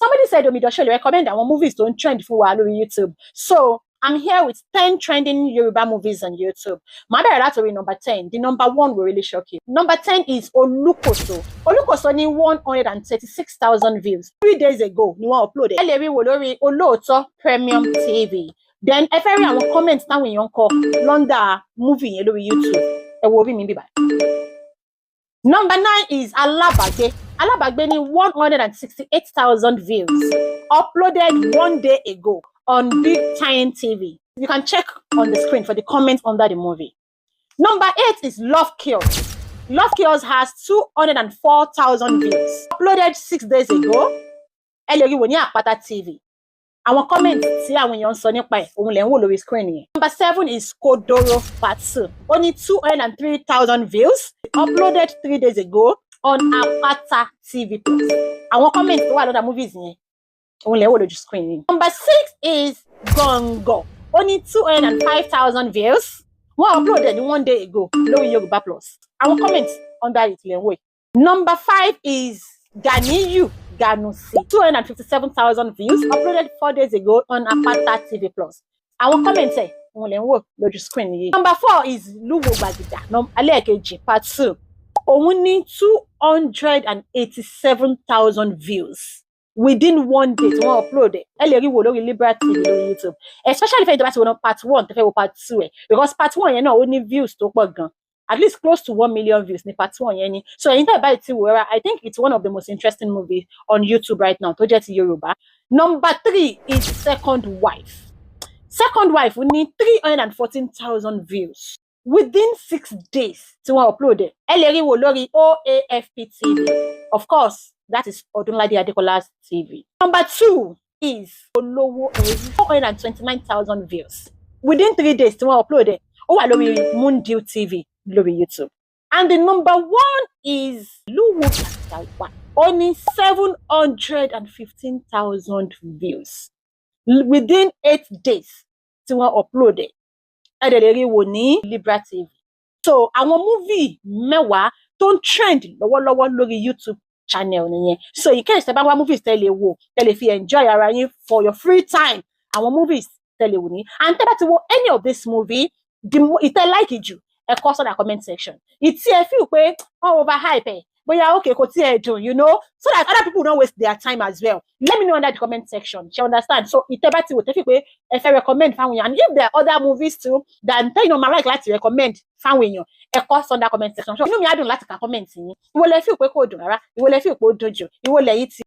Somebody said Omidan ṣe lè recommend àwọn movies tó ń trend fún wa lórí YouTube. So I'm here with 10 trending Yoruba movies on YouTube. Màá bẹ̀rẹ̀ láti orí number 10. The number one will really shock you. Number 10 is Olukoso. Olukoso ní 136,000 views. 3 days ago ni wọ́n upload ẹ̀. Ẹ lè rí wò lórí Olóòótọ́ Premium TV. Then ẹ fẹ́ rí àwọn comments táwọn èèyàn kọ under movie yẹn lórí YouTube. Ẹ wo orí mi bíbá. Number 9 is Alábàgbé. Alábàgbé ní 168,000 views. Uploaded one day ago on Big Time TV. You can check on the screen for the comments under the movie. Number 8 is Love Cures. Love Cures has 204,000 views. Uploaded 6 days ago. Ẹ lè rí wò ní Àpáta TV. Àwọn comment tí àwọn èèyàn ń sọ nípa ẹ̀, òun lẹ̀ ń wò lórí screen yẹn. Number 7 is Kodoro Part 2. Ó ní 203,000 views. Uploaded 3 days ago on Àpáta TV Plus. Àwọn comment tó wà lọ́dà movies yẹn, òun lẹ̀ ń wò lójú screen yẹn. Number 6 is Gọ̀ǹgọ̀. Ó ní 205,000 views. Wọ́n upload ẹ̀ ní one day ago lórí Yorùbá Plus. Àwọn comments under it lẹ̀ ń wò yìí. Number 5 is Ganiyu Ganusi. 257,000 views. Uploaded 4 days ago on Apata TV Plus. Àwọn comments ẹ̀, òun lẹ̀ ń wò lójú screen yìí. Number 4 is Luwo Gbàgìdà. Ẹlẹ́ẹ̀kejì Part 2. Òun ní 287,000 views within one day tí wọ́n upload ẹ̀. Ẹ lè rí wò lórí Libra TV lórí YouTube. Especially fẹ́ni tó bá ti wo part one tó fẹ́ wo part two ẹ̀, because part one yẹn náà, ó ní views tó pọ̀ gan, at least close to 1 million views ní part one yẹn ni. So ẹ̀yin tẹ́ ẹ̀ báyìí ti wò rárá, I think it's one of the most interesting movies on YouTube right now tó jẹ́ ti Yorùbá. Number 3 is Second Wife. Second Wife ní 314,000 views within 6 days tí wọ́n upload ẹ̀. Ẹ lè rí wò lórí OAFP TV. Of course, that is Ọdúnládé Adékọlá's TV. Number 2 is Olówó Ẹrú, 429,000 views within 3 days tí wọ́n upload ẹ̀. Ó wà lórí Moondew TV lórí YouTube. And the number one is Luwo Gbàgìdà. Ó ní 715,000 views within 8 days tí wọ́n upload ẹ̀. Ẹ dẹ̀ lè rí wò ní Libra TV. So àwọn movie 10 tó ń trend lọ́wọ́lọ́wọ́ lórí YouTube channel nìyẹn. So in case tẹ́ bá wá movies tẹ́ lè wò, tẹ́ lè fi enjoy ara yín for your free time, àwọn movies tẹ́ lè wò ní. And tẹ́ bá ti wo any of this movie, the èyí tẹ́ like jù, ẹ kọ sọ́dà comment section. Èyí tí ẹ feel pé wọ́n over hype ẹ̀, bóyá okay, kò tiẹ̀ dùn, so that other people don't waste their time as well. Let me know under the comment section. Ṣe understand? So èyí tẹ́ bá ti wò tẹ́ fi pé ẹ fẹ́ recommend fáwọn èèyàn, and if there are other movies too that tẹ́yìn náà máa like láti recommend fáwọn èèyàn, ẹ kọ sọ́dà comment section. So inú mi á dùn láti ka comment yín. Ìwọ lẹ feel pé kò dùn rárá, ìwọ lẹ feel pé ó dùn jù, ìwọ lẹ́yìn tí